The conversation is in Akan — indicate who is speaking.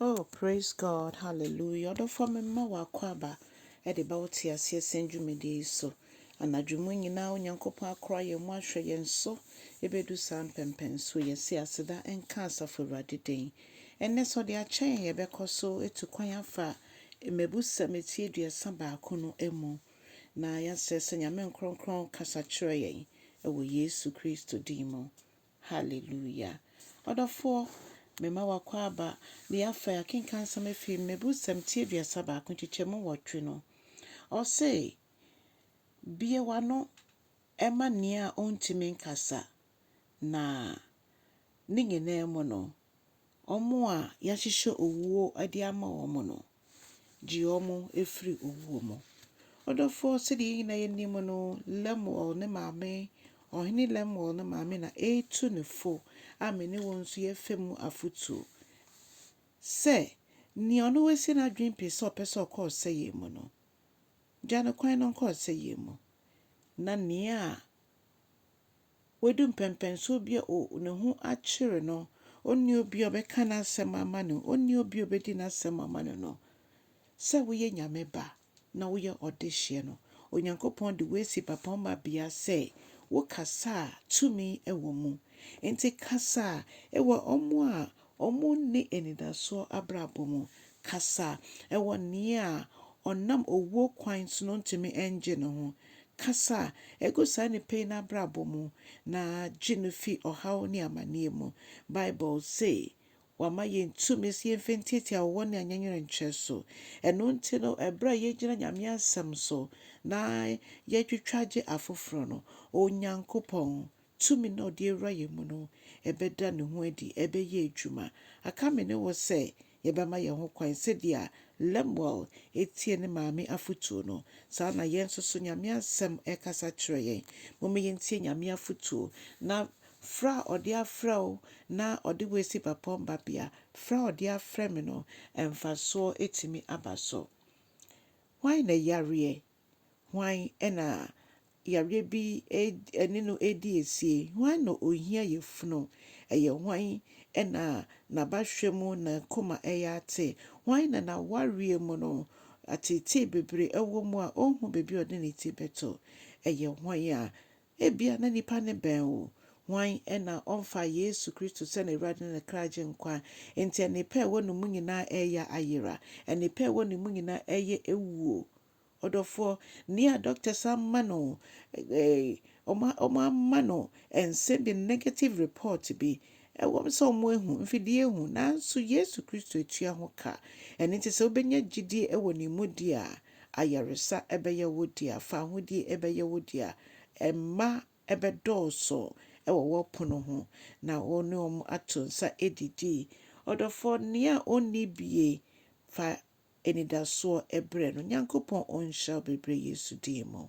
Speaker 1: Oh praise God hallelujah ɔdɔfoɔ mema wo akwaaba de ba wo te aseɛ sɛn dwumadie yi so anadwo mu nyinaa Onyankopɔn akora yɛn mu ahwɛ yɛn so ɛbɛdu saa mpɛmpɛnsoɔ yɛse aseda nka asafo Awurade din ɛnnɛ sɛ ɔde akyɛ yɛn yɛbɛkɔ so etu kwan afa mmebusɛm eti 31 no mu na yɛasrɛ sɛ Nyame nkronkron kasa kyerɛ yɛn ɛwɔ Yesu Kristo din mu. Hallelujah. Ɔdɔfoɔ, mema wo akwaaba na yɛafa yɛakenka nsɛm afi Mmebusɛm ti 31 nkyekyɛmu 8 no. Ɔse, bue w'ano ɛma nea ɔntumi nkasa, na ne nyinaa mu no, ɔmo a yɛahyehyɛ owuo de ama wɔn no, gye wɔn efiri owuo mu. Ɔdɔfoɔ, sɛdeɛ yɛn nyinaa yɛnim no, Lemuel ne maame, ɔhene Lemuel ne maame na ɛretu ne fo a me ne wɔn nso yɛfa mu afotuo sɛ nea ɔno wasi n'adwene pi sɛ ɔpɛ sɛ ɔkɔ ɔsɛeɛ mu no, gya no kwan no nkɔ ɔsɛeɛ mu. Na nea a wadu mpɛmpɛnsoɔ bi a ne ho akyere no, ɔnni obi a ɔbɛka n'asɛm ama no, ɔnni obi a ɔbɛdi n'asɛm ama no no, sɛ woyɛ Nyame ba na woyɛ ɔdehyeɛ no, Onyankopɔn de wo asi bapɔmma bea sɛ wokasa a tumi wɔ mu. Nti kasa ɛwɔ ɔmo a ɔmo nni anidasoɔ abrabɔ mu. Kasa ɛwɔ nea a ɔnam owuo kwan so no ntumi ngye ne ho. Kasa ɛgu saa nipa yi n'abrabɔ mu na gye no fi ɔhaw ne amanneɛ mu. Bible se wama yɛn tumi sɛ yɛmfa ntiatia ɔwɔ ne anyanwerɛnkyerɛ so. Ɛno nti no, ɛberɛ a yɛgyina Nyame asɛm so na yɛtwitwa gye afoforɔ no, Onyankopɔn tumi na ɔde awura yɛn mu no, ɛbɛda ne ho adi, ɛbɛyɛ adwuma. Aka me ne wo sɛ yɛbɛma yɛn ho kwan sɛdeɛ Lemuel etie ne maame afotuo no, saa na yɛn nso so Nyame asɛm ɛkasa kyerɛ yɛn. Momma yɛntie Nyame afotuo na frɛ a ɔde afrɛ wo na ɔde wo asi bapɔmma bea, frɛ a ɔde afrɛ me no, mfasoɔ etumi aba so. Hwan na yareɛ? Hwan na yareɛ bi ɛne no edi esie? Hwan na ohia yafunu? Ɛyɛ hwan na n'abahwɛ mu na koma ɛyɛ ate? Hwan na n'awareɛ mu no ateetee bebree ɛwɔ mu a ɔnhu baabi a ɔde ne ti bɛto? Ɛyɛ hwan a ebia na nipa ne bɛn wo? Hwan na ɔmfa Yesu Kristo sɛ n'Awurade ne ne kra gye nkwa? Nti nnipa a ɛwɔ ne mu nyinaa ɛyɛ ayera. Nnipa a ɛwɔ ne mu nyinaa ɛyɛ ewuo. Ɔdɔfoɔ, nea doctors ama no ɔmo ama no nsɛm bi negative report bi ɛwɔ sɛ ɔmo ehu mfidie ehu nanso Yesu Kristo etua ho ka. Ɛno nti sɛ wobɛnya gyidie ɛwɔ ne mu di a, ayaresa ɛbɛyɛ wo dea, fahodie ɛbɛyɛ wo dea, mma ɛbɛdɔɔso ɛwɔ w'ɔpono ho na wo ne wɔn ato nsa edidi. Ɔdɔfoɔ, nea onni bie fa anidasoɔ ɛbrɛ no. Nyankopɔn ɔnhyira wo bebree Yesu din mu.